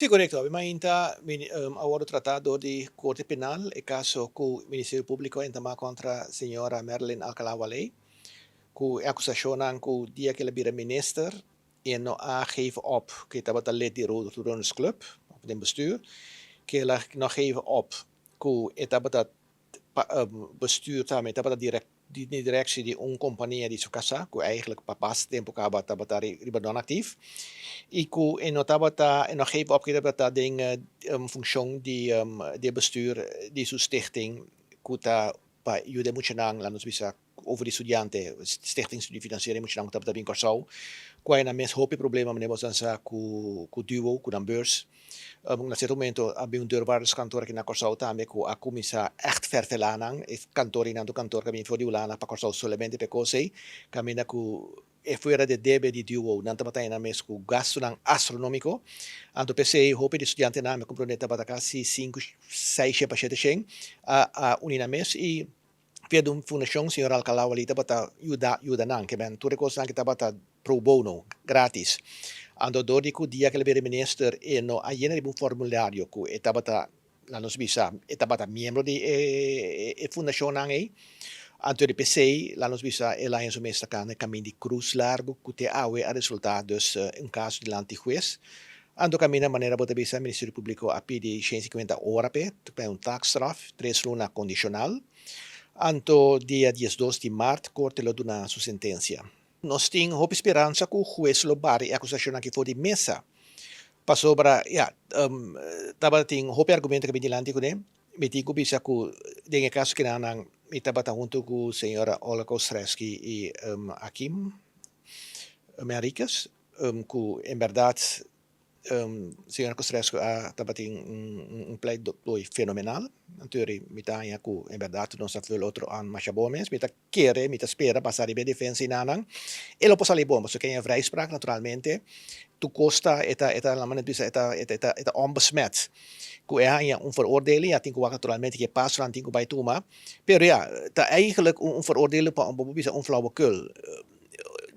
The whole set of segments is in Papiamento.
Sí, korekto. Awe mainta a wòrdu tratá dor di Korte Penal e kaso ku Ministerio Públiko a entamá kontra señora Marilyn Alcalá-Wallé ku e akusashonnan ku dia ku el a bira minister e no a geven op ku e tabata lid di Rode Runners Club òf den bestuur, ku el a no geven op ku e tabata bestuur tambe tabata di directie di un compania di su casa cu eigenlijk pa basta tempo caba tabata riba non actief y cu e no tabata e no geef op cu e tabata den funcion di di e bestuur di su stichting cu ta pa yuda e muchanan laat nos bisa over di studiante stichting studie financiering muchanan cu tabata bin Corsou cu a nan mes hopi problema manera bo a sa cu duo cu nan beurs. Na sierto momento a bin un deurwaarderskantoor aki na Kòrsou tambe ku a kuminsá ègt fèrfelá nan. E kantoor einan ta un kantoor ku a bin for di Hulanda pa Kòrsou solamente pa e kos ei. Kaminda ku e fuera di e debe di duo nan tabata haña nan mes ku gastunan astronómiko. Anto p'esei hopi di studiantenan, mi a komprondé tabata kasi sinku, seis shen pa shete shen, a a uni nan mes i via di un fundashon señor Alcalá Wallí tabata yuda yuda nan. Ke men tur e kosnan aki tabata pro bono, gratis. Anto dor di ku dia ku el a bira minister e no a yena riba un formulario ku e tabata, laat nos bisa, e tabata miembro di e e fundashonnan ei. Anto di p'esei, laat nos bisa, el a haña su mes ta kanda e kamin di krus largu ku te awe a resultá dus un kaso dilanti hues. Anto kaminda manera bo ta bisa Ministerio Públiko a pidi 150 ora p'e, pa un taakstraf, 3 luna kondishonal. Anto dia 12 di mart korte lo duna su sentensia. Nos tin hopi speransa ku hues lo bari e akusashon aki for di mesa. Pasobra, ya, tabatin hopi argumento ku a bin dilanti kuné. Mi tin ku bisa ku den e kaso kinanan mi tabata huntu ku señora Olga Kostreski i Akim Henriquez ku en bèrdat señora Kostreski a tabatin un pleidooi fenomenal. Anto mi ta haña ku en bèrdat nos a vul otro an masha bon mes. Mi ta kere, mi ta spera basa riba e defensa i nanan e lo por sali bon, pasobra ken e vrijspraak naturalmente tur kos ta e ta e ta laat me bisa e ta e ta e ta onbesmet ku e haña un veroordeling ya tin ku wak naturalmente ke pasonan tin ku bai tuma pero ya ta eigenlijk un veroordeling pa bo por bisa un flauwekul.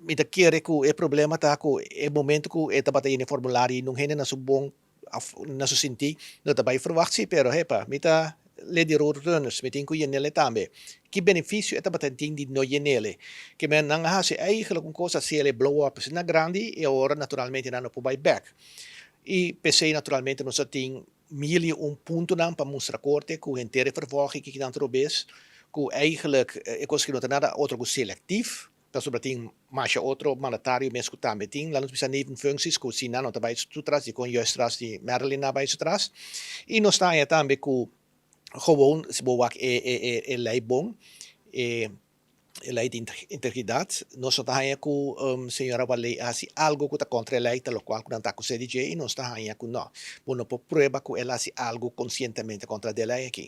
Mi ta kere ku e problema ta ku e momento ku e tabata yena e formulario i nun hende na su bon Of na su sintí no ta bai verwacht sí, pero hepa, mi ta lid di Roadrunners, mi tin ku yenele tambe. Ki benefisio e tabata tin di no yenele? Ke men nan a hasi eigenlijk un kos así, el e blow up asina grandi i awor naturalmente nan no por bai bek. I p'esei naturalmente nos a tin mil i un puntonan pa mustra korte ku henter e vervolging ki kinan ta robes, ku eigenlijk e kos aki no ta nada otro ku selektief. Pasobra tin masha otro mandatario mes ku tambe tin, laat nos bisa nevenfuncties, ku si nan no ta bai su tras, dikon juist tras di Marilyn a bai su tras. I nos ta haña tambe ku gewoon si bo wak e e e e lei bon, e e lei di integridat, nos no ta haña ku señora Wallé a hasi algo ku ta kontra e lei, ta lokual ku nan ta akus'é di dje, i nos ta haña ku no, bo no por prueba ku el a hasi algo konsientemente kontra di e lei aki.